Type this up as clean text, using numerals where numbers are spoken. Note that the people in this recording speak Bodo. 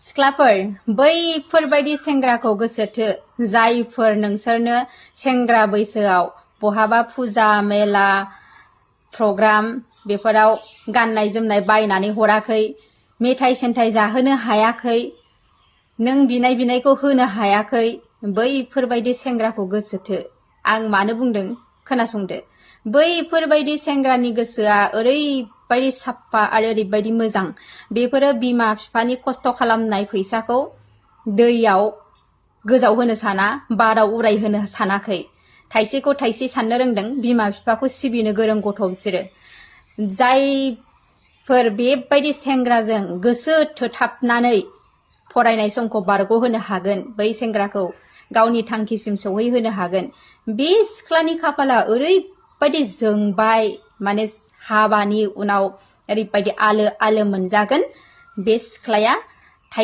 सिख्लाफोर बैफोरबायदि सेंग्राखौ गोसोथो जायफोर नोंसोरनो सेंग्रा बैसोआव बहाबा फुजा मेला प्रग्राम बेफोराव गाननाय जोमनाय बायनानै हराखै, मेथाइ सेन्थाइ जाहोनो हायाखै, नों बिनायखौ होनो हायाखै, बैफोरबायदि सेंग्राखौ गोसोथो। आं मानो बुंदों खोनासंदो। बैफोरबायदि सेंग्रानि गोसोआ ओरैबायदि साफा आरो ओरैबायदि मोजां, बेफोरो बिमा बिफानि खस्थ' खालामनाय फैसाखौ दैयाव गोजाव होनो साना, बाराव उरायहोनो सानाखै। थाइसेखौ थाइसे साननो रोंदों, बिमा बिफाखौ सिबिनो गोरों गथ' बिसोरो। जायफोर बेबायदि सेंग्राजों गोसो थोथाबनानै फरायनाय समखौ बारग'होनो हागोन, बै सेंग्राखौ गावनि थांखिसिम सौहैहोनो हागोन। बे सिख्लानि खाफाला ओरैबायदि जोंबाय, माने हाबानि उनाव ओरैबायदि आलो आलो मोनजागोन। बे सिख्लाया